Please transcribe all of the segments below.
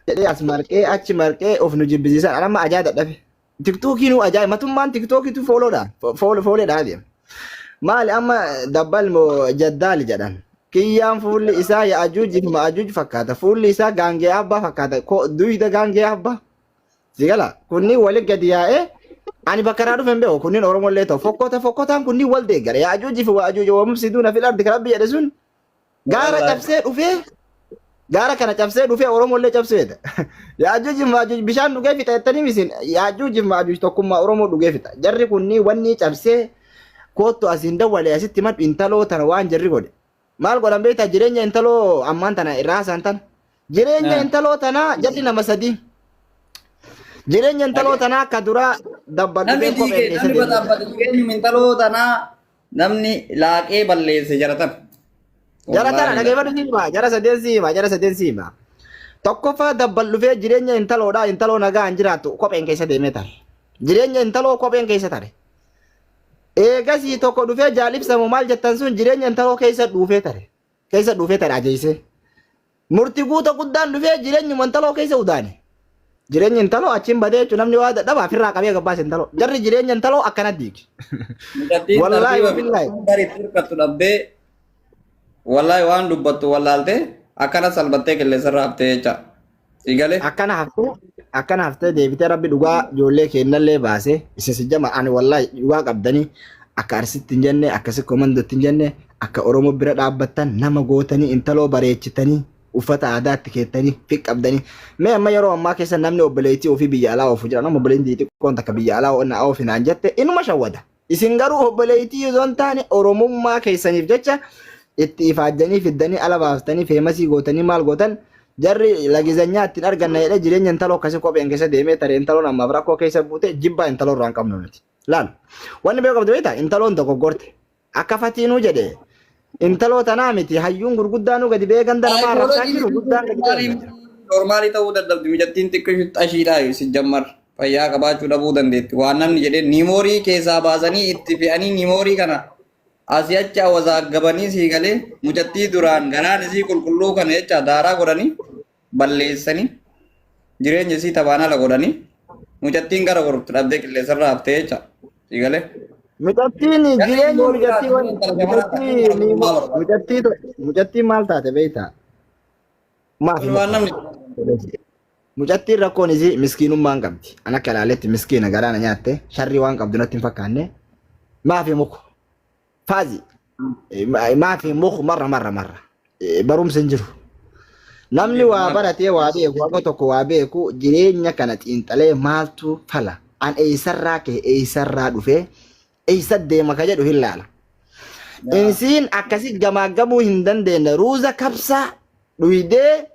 Jedhee as marqee achi marqee of nu jibbisiisan. Anamma ajaa dadhabe. Tiktookiinuu ajaa'iba. Matummaan tiktookiitu fooloodha. Fooleedha adeema. Maali amma dabbal moo jaddaali jedhan. Kiyyaan fuulli isaa ya'ajuuj fi ma'ajuuj fakkaata. Fuulli isaa gaangee abbaa fakkaata. Duyda gaangee abbaa. Sigala kunniin wali gadi yaa'ee ani bakka irraa dhufe hin beeku. Kunniin Oromollee ta'u. Fokkota fokkotaan kunniin wal deeggara. Ya'ajuuj fi wa'ajuuj wa mufsiduuna fil ardi kan rabbi jedhe sun gaara cabsee dhufee gaara kana cabsee dhufee Oromollee cabseeta. Yaajuuj fi Maajuuj bishaan dhugee fixa jettanii misin Yaajuuj fi Maajuuj tokkummaa Oromoo dhugee fixa. Jarri kunniin wanni cabsee koottu asiin dawwalee asitti madhu intaloo tana waan jarri godhe. Maal godhan beektaa jireenya intaloo ammaan tana irraa haasa'an tana. Jireenya intaloo tanaa jarri nama sadii. Jireenya intaloo tanaa akka duraa dabbal Namni dhufee kopheen diige keessa namni deemee. baxaabbate jireenyuma intaloo tanaa namni laaqee balleesse jara tana. Jara tana Wallaahi. dhageeffadhu si hima jara sadeen si hima jara sadeen si hima. Tokkoffaa dabbal dhufee jireenya intaloodhaa intaloo nagaa hin jiraattu kopheen keessa deemee tare. Jireenya intaloo kopheen keessa tare. Eegasii tokko dhufee jaal ibsamu maal jettan sun jireenya intaloo keessa dhuufee tare. Keessa dhuufee tare ajeessee. Murti guuta guddaan dhufee jireenyuma intaloo keessa udaane. Jireenyi intaloo achiin badee jechuun namni waa dadhaba ofirraa qabee gabbaase intaloo. Jarri jireenya intaloo akkana diigi. Mucattiin Wallaahi tartiiba wabillaahi. fi gari itti hirkattu dhabdee wallaahi waan dubbattu wallaaltee akkana salphattee qilleensarra haftee jecha. Si galee? Akkana haftee deebitee rabbi dhugaa ijoollee keennallee baase isa si jama ani wallaahi dhugaa qabdanii akka arsitti hin jenne akka sikkoo mandootti hin jenne akka oromoo bira dhaabbattan nama gootanii intaloo bareechitanii uffata aadaatti keettanii fi qabdanii mee amma yeroo ammaa keessa namni obboleettii ofii biyya alaa oofu jira nama obboleettii xiqqoon takka biyya alaa na oofi naan jette inuma shawwada isin garuu obboleettii osoo hin taane oromummaa keessaniif jecha itti ifaajjanii fiddanii ala baaftanii feemasii gootanii maal gootan jarri lagizanyaa ittiin arganna jedhee jireenya intaloo akkasii kopheen keessa deemee taree intaloon ammaaf rakkoo keessa buute jibbaa intaloo irraa hin qabnu nuti. Laal wanni beeku qabdu beektaa intaloon dogoggorte akka fatiinuu jedhe intaloo tanaa miti hayyuun gurguddaanuu gadi ba'ee ganda namaa arrabsaa jiru guddaan gadi ba'ee jira. Noormaalii ta'uu dadhabdi mucattiin xiqqishu xashiidhaa si jammar fayyaa qabaachuu dhabuu dandeetti. Waan namni jedhee niimoorii keessaa baasanii itti fe'anii niimoorii kana asii achi awwazaagabanii sii galee mucattii duraan garaan isii qulqulluu kana jecha daaraa godhanii balleessanii jireenya isii taphaan ala godhanii mucattiin gara gortu dhabdee qilleensarra haftee jecha sii galee. Mucattiin Jarri jireenyi niimoorii mucattii biraa wan intala shamaraa mucattii taate niimo- mucattii mucattiin maal taate beektaa? Maaf Kun waan namni Mucattiin rakkoon isii miskiinummaan qabdi. An akka ilaaletti miskiina garaa na nyaatte sharrii waan qabdu natti hin fakkaanne. Maafi muku. Faazi. Maafi muku marra marra marra. Barumsa hin jiru. Namni waa baratee waa beeku akka tokko waa beeku jireenya kana xiinxalee maaltu fala. An eessarraa ka'e eessarraa dhufee eessa deema ka jedhu hin laala. Insiin akkasi gamaaggamuu hin dandeenye ruuza kabsaa dhuydee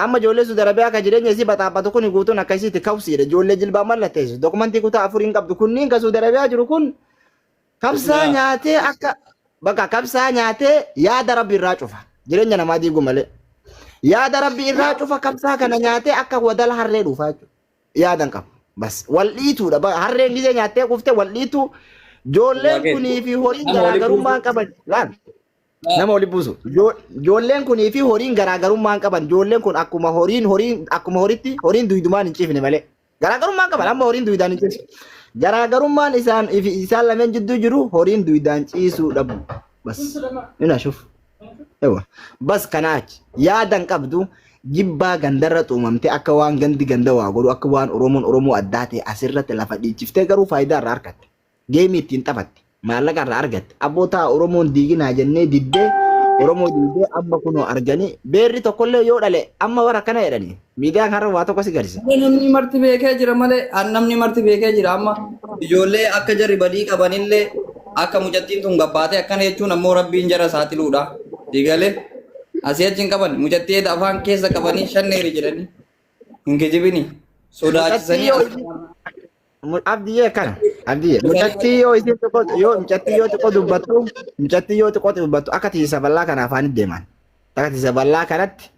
Amma ijoollee Suudi Arabiyaa ka jireenya isii baxaaphatu kuni guutuun akka isiiti kawsiidha. Ijoollee jilbaa mallatteessu. Dokumentii kutaa afur hin qabdu. Kunniin ka Suudi Arabiyaa jiru kun kabsaa nyaatee akka bakka kabsaa nyaatee yaada rabbi irraa cufa. Jireenya namaa diigu malee. Yaada rabbi irraa cufa kabsaa kana nyaatee akka wadala harree dhuufaa jechuudha. Yaada hin qabu. Bas wal dhiituudha. Harreen gisee nyaattee kuftee wal dhiituu. Ijoolleen kunii fi horiin Nama walitti garaagarummaa hin qaban. Laal. Nama walitti buusu. Ijoolleen kunii fi horiin garaagarummaa hin qaban. Ijoolleen kun akkuma horiin horiin akkuma horitti horiin duydumaan hin ciifne malee. Garaagarummaa hin qaban. Amma horiin duydaan hin ciifne. Garaagarummaan isaan isaan lameen jidduu jiru horiin duydaan ciisuu dhabu. Bas. Ina shuf. Ewa. Bas kanaa achi. Yaada hin qabdu. Jibbaa gandarra xuumamtee akka waan gandi ganda waa godhu akka waan Oromoon Oromoo addaa ta'e asirratti lafa dhiichiftee garuu faayidaa irraa argatte. Geemii ittiin taphatte. Maallaqa irraa argatte. Abboo ta'a Oromoon diiginaa jennee diddee Oromoo diidee amma kunoo arganii beerri tokkollee yoo dhale amma warra akkana jedhanii miidiyaan har'a waa tokko si garsiisa. Malee namni marti beekee jira malee an namni marti beekee jira amma ijoollee akka jarri badii qabanillee akka mucattiin tun gabbaatee akkana jechuun ammoo rabbiin jara saaxiluudha. Digalee asii achi hin qaban mucattii eeda afaan keessa qabanii shanneeri jedhanii hin kijibini Mucattii sodaachisanii yoo Abdiyyee akkana. Abdiyyee mucattii yoo isiin xiqqoo yoo mucattii yoo xiqqoo dubbattu mucattii yoo xiqqoo dubbattu akka tiisa bal'aa kana afaanitti deeman. Akka tiisa bal'aa kanatti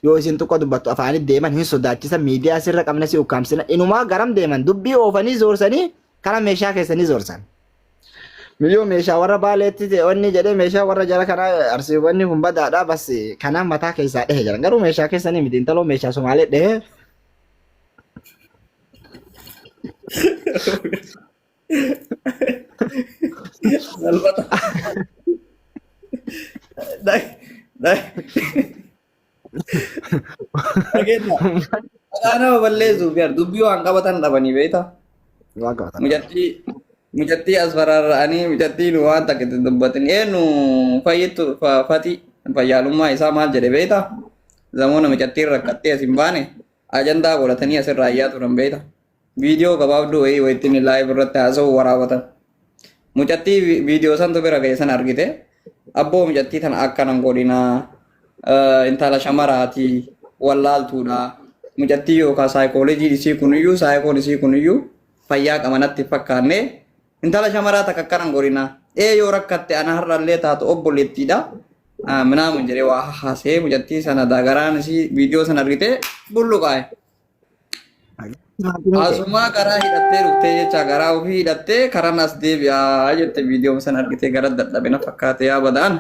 yoo isiin xiqqoo dubbattu afaanitti deeman hin sodaachisan miidiyaa sirra qabna si ukkaamsina inumaa garam deeman dubbii oofanii zoorsanii kara meeshaa keessanii zoorsan. Miyyoo meeshaa warra baaleetti ta'e wanni jedhee meeshaa warra jara kanaa arsiiwwanni kun badaadha bas kanaan mataa keessaa dhehe jedhan garuu meeshaa keessanii miti intaloo meeshaa Somaalee dhehe. Salphata. Dhageenya. Maqaa nama balleessuuf yaa dubbii waan qabatan dhabanii beektaa? Waan qabatan. Mucattii mucattii as faraarra'anii mucattiin waan takka itti dubbatin eenyu fayyittu fati fayyaalummaa isaa maal jedhe beektaa? Zamoona mucattiin rakkattee as hin baane ajandaa godhatanii asirraa iyyaa turan beektaa? Viidiyoo gabaabduu wayii wayittiin live irratti haasa'u waraabatan. Mucattii viidiyoo santu bira ga'e sana argite. Abboo mucattii tana akkanan godhinaa. Intala shamaraati wallaaltuudha. Mucattii yookaan saayikoolojiin isii kuniyyuu saayikoon isii kuniyyuu fayyaa qaba natti hin fakkaanne. Intala shamaraa takka akkanan godhinaa. Ee yoo rakkatte ana har'allee taatu obboleettiidha. Minaamun jedhee waa haasa'ee mucattii sana garaan isii viidiyoo sana argite bulluqaa'e. Asumaa karaa hidhattee dhuftee jecha garaa ofii hidhattee karaan as deebi'aa jette viidiyoo sana argitee gara dadhabina fakkaate yaa badaan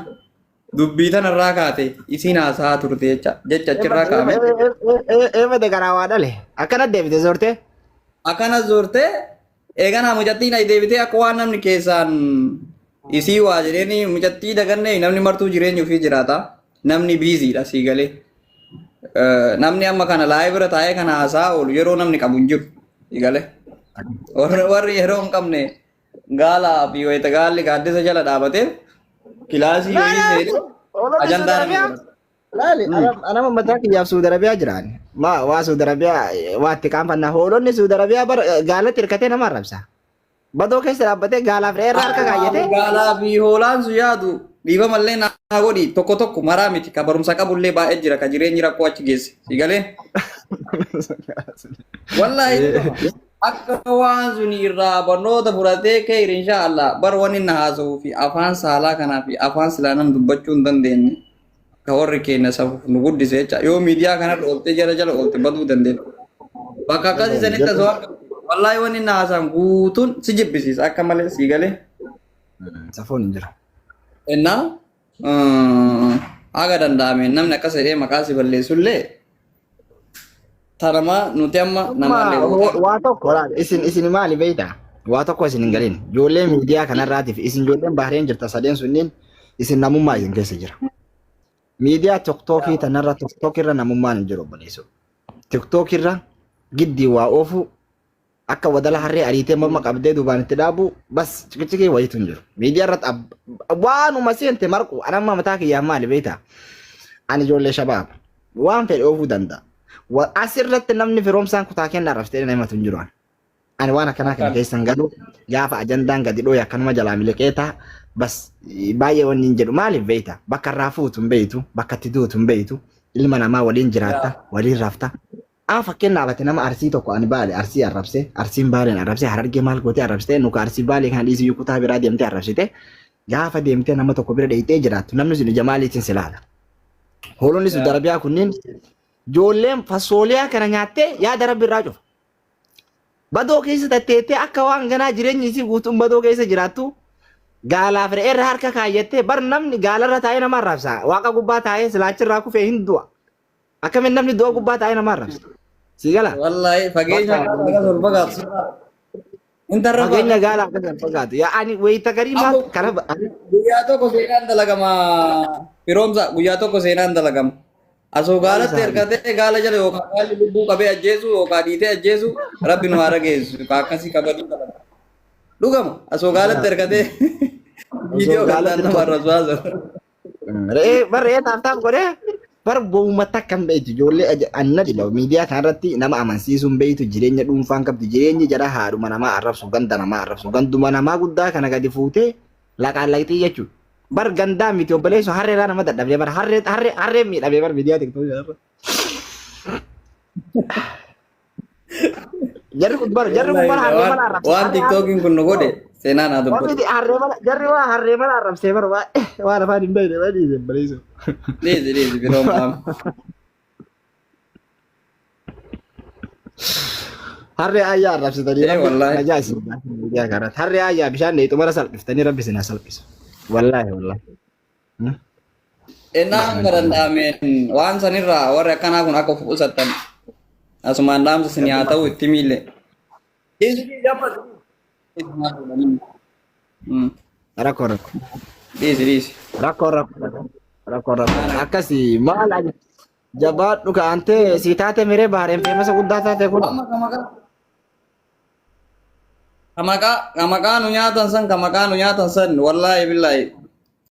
dubbii tanarraa kaate isiin haasa'aa turte jecha jecha achirraa kaa'ame. Eebade garaa waa dhale akkana deebite zoortee. Akkana zoortee eeganaa mucattiin ay deebitee akka waan namni keessaan isii waa jedheeni mucattii dagannee namni martuu jireenya ofii jiraata namni biiziidha sii galee. Namni amma kana live irra taa'ee kana haasa'aa oolu yeroo namni qabu hin jiru. Igale. Warri yeroo hin qabne gaalaa fi wayita gaalli gaaddisa jala dhaabatee kilaasii wayii seenee ajandaa namni godhata. Laali, anama mataa kiyyaaf Suudi Arabiyaa jiraan. Ma waa Suudi Arabiyaa waa itti qaanfannaa. Hoolonni Suudi Arabiyaa bara gaalatti hirkatee nama arrabsa. Badoo keessa dhaabbatee gaalaaf re'ee irra harka kaayyatee. Gaalaa fi hoolaan sun yaadu dhiifamallee naa godhi tokko tokko maraa miti ka barumsa qabullee baay'ee jira ka jireenyi rakkoo achi geesse si galee. Wallaahi dhuguma. Akka waan suni irraa barnoota fudhatee kee insha Allah bar wanni na haasa'uu fi afaan saalaa kanaa fi afaan silaa nam dubbachuu hin dandeenye ka warri keenya safuuf nu guddise jecha yoo miidiyaa kanarra ooltee jala jala oolte baduu dandeenya. Bakka akkasii sanitti osoo argamte wallaahi wanni na haasa'an guutuun si jibbisiisa akka malee sii galee. Safuun hin jiru. Innaa haga danda'ame namni akkas jedhee maqaa si balleessullee tanamaa nuti amma namaallee goota. Waa tokko laal isin isin maali beektaa? Waa tokko isin hin galin. Ijoollee miidiyaa kanarraatiif isin ijoolleen Bahreen jirta sadeen sunniin isin namummaa isin keessa jira. Miidiyaa tiktookii tanarra tiktook irra namummaan hin jiru obboleessoo. Tiktook irra giddii waa oofu akka wadala harree ariitee morma qabdee duubaan itti dhaabu bas ciqiciqii wayitu hin jiru. Miidiyaa irratti waanuma seente marqu anamma mataa kiyyaaf maali beektaa? Ani ijoollee shabaaba. Waan fedhe oofuu danda'a. Asirratti namni firoomsaan kutaa kennaa arrabsitee namatu hin jiru. Ani waan akkanaa kana keessa hin galu. Gaafa ajandaan gadi dhooye akkanuma jalaa miliqee ta'a. Bas baay'ee wanni hin jedhu maaliif beekta? Bakka irraa fuutu hin beektu, bakka itti duutu hin beektu. Ilma namaa waliin jiraatta, waliin rafta. Amma fakkeenyaaf ati nama Arsii tokko ani Baale Arsii arrabse, Arsiin Baaleen arrabse, Harargee maal gootee arrabsite, nuka Arsii Baalee kana dhiisii kutaa biraa deemtee arrabsite. Gaafa deemtee nama tokko bira dheeyxee jiraattu namni sun ija maaliitiin si laala? Hoolonni Saudi Arabiyaa kunniin ijoolleen fasooliyaa kana nyaattee yaada rabbi irraa cufa. Badoo keessa tatteettee akka waan ganaa jireenyi isii guutuun badoo keessa jiraattu gaalaaf re'eerra harka kaayyattee bar namni gaalarra taa'ee nama arrabsa. Waaqa gubbaa taa'ee silaachirraa kufee hin du'a. Akkamiin namni du'a gubbaa taa'ee nama arrabsa? Sii galaa? Wallaahi fageenya Bakka akkas ol fagaatu. Intarra fageenya gaalaa akkas ol fagaatu. Yaa ani wayita garii maal Ammo kana guyyaa tokko seenaan dalagama firoomsa guyyaa tokko seenaan dalagama. Asoo gaalatti ergatee gaala jala yookaan gaalli lubbuu qabee ajjeesu yookaan dhiitee ajjeesu rabbi nu haa rageessu ka akkasii kabajuu qaban. Dhugama asoo gaalatti ergatee viidiyoo kan gaalatti nama arrabsu haasa'u. Re'ee bar re'ee taaf taaf godhee bar gowwummaa takka hin beektu ijoollee anna dhiba miidiyaa kanarratti nama amansiisuu hin beektu jireenya dhuunfaan qabdi jireenyi jara haadhuma namaa arrabsu ganda namaa arrabsu ganduma namaa guddaa kana gadi fuutee laqaan laqxii jechuudha. Bar gandaa miti obboleessu harreerraa nama dadhabdee bar harree harree harree miidhamee bar miidiyaa tiktookii kanarra. Jarri kun bar jarri kun bar harree mala arrabsa. Waan tiktookiin kun nu godhe seenaan haa dubbatu. Wanti harree mala jarri waa harree mala arrabsee bar waa waan afaan hin beekne waan dhiise obboleessu. Dhiisi dhiisi biroon qaama. Harree ayyaa arrabsitanii Ee rabbi wallaahi. najaa isin baasee. Miidiyaa kanarratti harri ayyaa bishaan dheeyxu mara salphiftanii rabbi isin haa salphisu. Wallaahi wallaahi. Ennaa hanga danda'ameen waan sanirraa warri akkanaa kun akka of qusattan asumaan dhaamsa isin haa ta'u itti miille. Rakkoo rakkoo. Dhiisi dhiisi. Rakkoo rakkoo. Rakkoo rakkoo. Akkasii maal jabaadhu kaantee sii taate miree bahareen feemasa guddaa taate kun. Amma ka maqaa ka maqaa ka maqaa nu nyaatan san ka maqaa nu nyaatan san wallaahi billaahi.